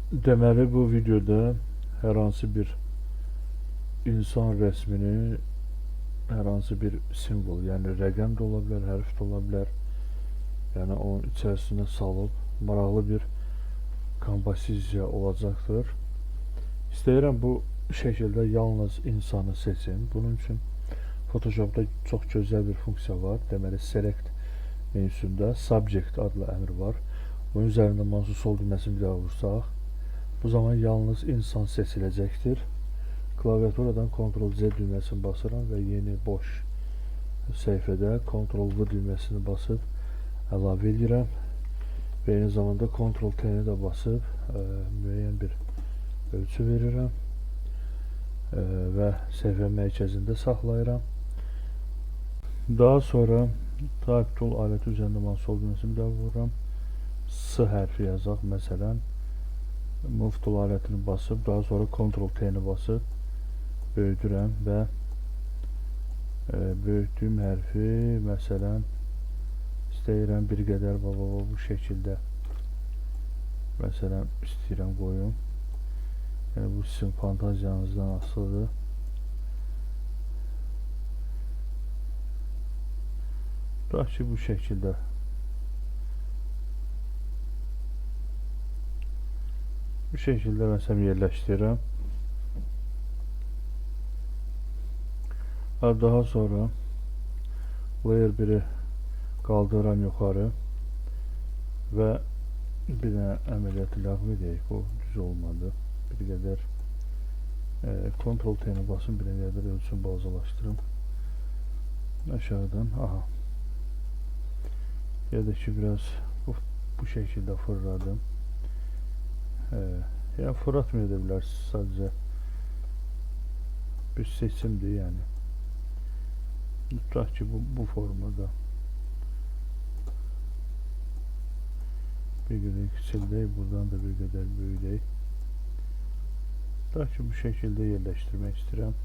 Deməli, bu videoda hər hansı bir insan rəsmini, hər hansı bir simvol, yəni rəqəm də ola bilər, hərf də ola bilər. Yəni onun içərisinə salıb maraqlı bir kompozisiya olacaqdır. İstəyirəm bu şəkildə yalnız insanı seçim. Bunun üçün Photoshopda çox gözəl bir funksiya var. Deməli, Select menüsündə Subject adlı əmr var. Bunun üzərində mouse'un sol düyməsini bir daha vursaq, bu zaman yalnız insan seçiləcəkdir. Klaviaturadan Ctrl-C düyməsini basıram və yeni boş səhifədə Ctrl-V düyməsini basıb əlavə edirəm. Və eyni zamanda Ctrl-T-ni də basıb müəyyən bir ölçü verirəm. Və səhifə mərkəzində saxlayıram. Daha sonra Type Tool aləti üzərində mouse sol düyməsini bir daha vururam. S hərfi yazaq məsələn. Move Tool alətini basıb, daha sonra Ctrl-T-ni basıb böyüdürəm və böyütdüyüm hərfi məsələn istəyirəm bir qədər baba bu şəkildə məsələn istəyirəm qoyum. Yəni bu sizin fantaziyanızdan asılıdır. Tutaq ki, bu şəkildə. Bu şəkildə məsələn yerləşdirirəm. Daha sonra layer 1-i qaldırıram yuxarı və bir dənə əməliyyatı ləğv edək. Bu düz olmadı. Bir qədər Ctrl-T-ni basın, bir qədər ölçünü balacalaşdırım. Aşağıdan, aha. Ya da ki, biraz bu şəkildə fırladım. Yəni fırlatmaya da bilərsiniz, sadəcə bir seçimdir yəni. Tutaq ki, bu formada bir qədər kiçildək, buradan da bir qədər böyüdək. Tutaq ki, bu şəkildə yerləşdirmək istəyirəm.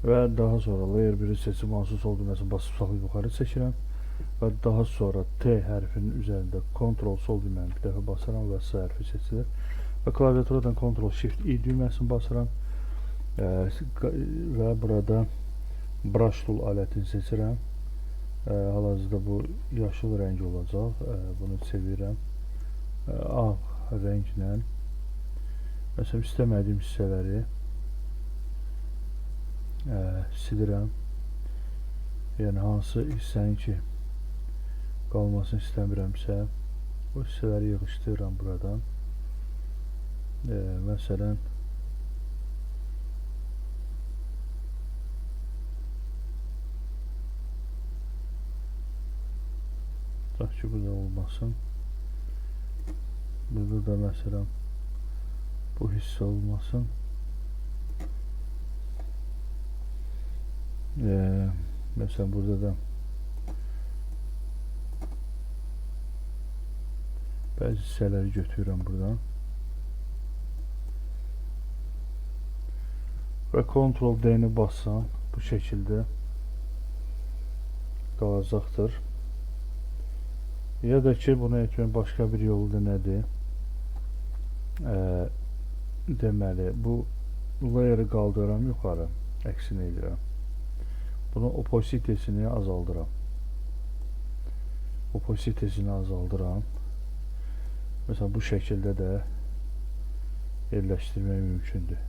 Və daha sonra layer 1-i seçib mouse'un sol düyməsini basıb saxlayıb yuxarı çəkirəm. Və daha sonra T hərfinin üzərində Ctrl sol düyməni bir dəfə basıram və S hərfi seçilir. Və klaviaturadan Ctrl Shift I düyməsini basıram. Və burada Brush Tool alətini seçirəm. Hal-hazırda bu yaşıl rəng olacaq. Bunu çevirirəm. Ağ rənglə. Məsələn, istəmədiyim hissələri silirəm. Yəni, hansı hissənin ki qalmasını istəmirəmsə, o hissələri yığışdırıram buradan. Məsələn, tutaq ki, burada olmasın. Burada da məsələn, bu hissə olmasın. Məsələn, burada da bəzi hissələri götürürəm buradan. Və Ctrl D-ni bassam bu şəkildə qalacaqdır. Ya da ki, bunu etməyin başqa bir yolu da nədir? Deməli, bu layer'ı qaldıram yuxarı, əksinə edirəm. Bunun opacitesini azaldıram. Opacitesini azaldıram. Məsələn, bu şəkildə də yerləşdirmək mümkündür.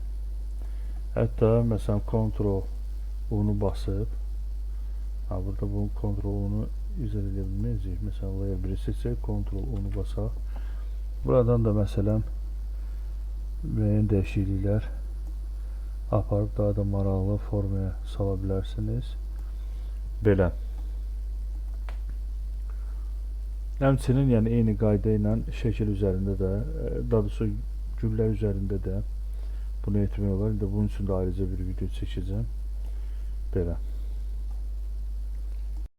Hətta, məsələn, Ctrl U-nu basıb, burada bunu Ctrl U-nu izah edə bilməyəcəyik. Məsələn, layer 1-i seçək, Ctrl U-nu basaq. Buradan da, məsələn, müəyyən dəyişikliklər aparıb daha da maraqlı formaya sala bilərsiniz. Belə. Həmçinin, yəni eyni qayda ilə şəkil üzərində də, daha doğrusu güllər üzərində də bunu etmək olar. İndi bunun üçün də ayrıca bir video çəkəcəm. Belə.